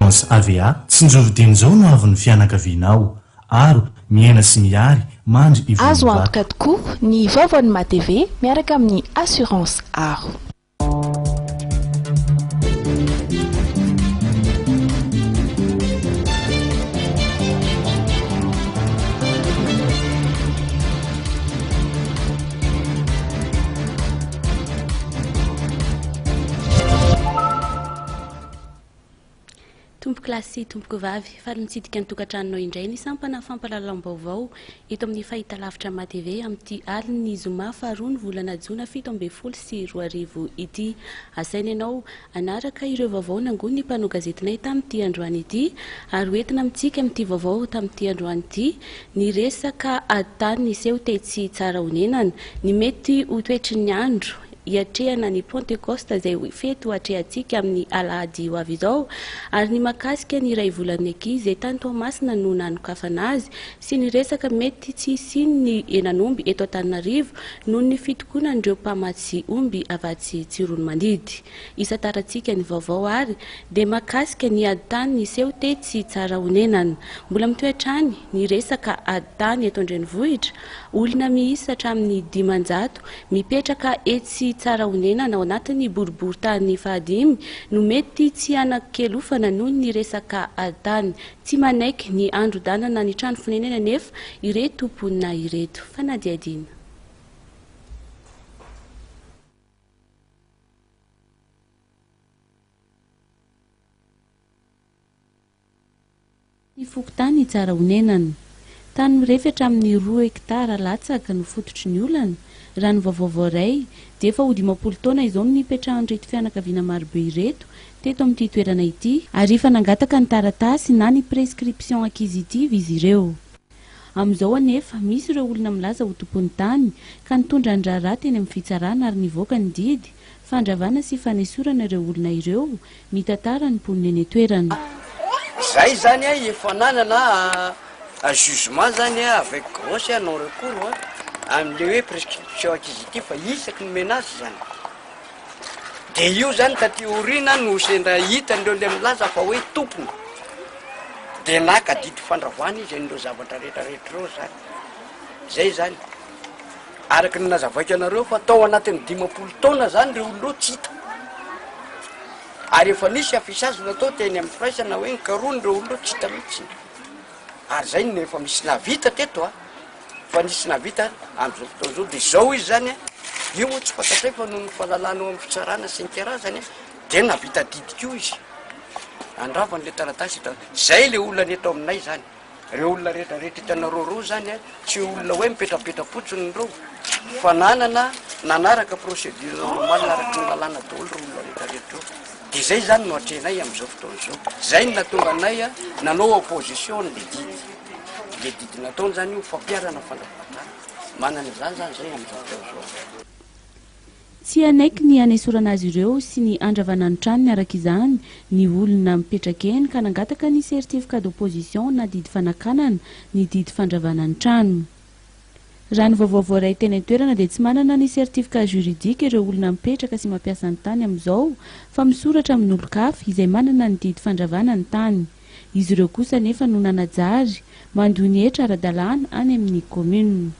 Assurance AVA, Tsinjovy dieny izao no avin'ny fianakavianao. Aro, miaina sy mihary, mandry Azo ivon'ny antoka vato. tokoa ny vaovaon'ny MaTv miaraka amin'ny Assurance Aro. Tompokolahy sy tompokovavy, faly mitsidika ny tokantranonao indray ny sampana fampahalalam-baovao eto amin'ny fahitalavitra MaTv amin'ity alin'ny zoma faharoa ny volana jona 2017 ity. Asaina ianao hanaraka ireo vaovao nangonin'ny mpanao gazetinay tamin'ity androany ity ary hoentina amintsika amin'ity vaovao tamin'ity androany ity ny resaka ady tany niseho tetsy Tsarahonenana, ny mety ho toetry ny andro hiatrehana ny Pentekosta izay ho fety ho atrehantsika amin'ny alahady ho avy izao, ary ny mahakasika ny iray volan'ny ankizy izay tany Toamasina no nanokafana azy, sy ny resaka mety tsy hisian'ny henan'omby eto Antananarivo noho ny fitokonan'ireo mpamatsy omby avy atsy Tsiroanomandidy. Isantarantsika ny vaovao ary dia mahakasika ny ady tany niseho tetsy Tsarahonenana. Mbola mitohy hatrany ny resaka ady tany eto an-drenivohitra, olona miisa hatramin'ny 500 mipetraka etsy Tsarahonenana ao anatin'ny boriborintany fahadimy no mety tsy hanan-kelofana noho ny resaka ady tany. Tsy manaiky ny handrodanana ny trano fonenany anefa ireto mponina ireto. Fanadihadiana. Ny fokontany Tsarahonenana. Tany mirefy hatramin'ny roa hektara latsaka no fototry ny olana, raha ny vaovao voaray, dia efa ho 50 taona izao no nipetrahan'ireto fianakaviana marobe ireto teto amin'ity toerana ity, ary efa nangataka ny taratasy na ny prescription acquisitive izy ireo. Amin'izao anefa, misy ireo olona milaza ho tompon'ny tany, ka nitondra ny raharaha teny amin'ny fitsarana ary nivoaka ny didy, fandravana sy fanesorana ireo olona ireo, Mitantara ny mponina eny an-toerana. Zay zany a efa nanana jugement zany a avec grosse a non recours a amle hoe prescription acquisitive fa isaky ny menace zany de io zany taty aoriana no sendra hitan'ireo le milaza fa hoe tompony de naka didy fandravana izy an'ireo zavatra rehetra rehetra ireo zany zay zany Araka ny nazavaiko anareo fa tao anatin'ny 50 taona zany ireo olona ireo tsy hita. Ary efa nisy affichage natao teny amin'ny firaisana hoe nikarohina ireo olona ireo tsy hita mihitsy. Ary zay no efa misy nahavita teto a. Fa nisy nahavita amin'izao fotoana izao. Dia izao izy zany a, io moa tsy fantatray fa noho ny fahalalana ao amin'ny fitsarana sy ny karazany a, dia nahavita didy koa izy. Handrava an'ilay taratasy eto. Zay ilay olana eto aminay zany. Reo olona rehetra rehetra hitanareo reo zany a, tsy olona hoe mipetrapetra-potsiny reo, fa nanana, nanaraka procédure normale araky ny lalàna daholo reo olona rehetra rehetra reo. De zay zany no atrehinay am'zao fotoana zao. Zay no nahatonga anay a nanao opposition an'le didy. Le didy nataony zany io fampiharana fandrafahotana. Manana izany zany zay am'zao fotoana zao. Tsy hanaiky ny hanesorana azy ireo sy ny handravana ny tranony araka izany ny olona mipetraka eny ka nangataka ny certificat d'opposition na didy fanakanana ny didy fandravana ny trano. Raha ny vaovao voaray teny an-toerana dia tsy manana ny certificat juridique ireo olona mipetraka sy mampiasa ny tany amin'izao fa misoratra amin'olon-kafa izay manana ny didy fandravana ny tany. Izy ireo kosa anefa no nanajary, mandoa ny hetra ara-dalàna any amin'ny commune.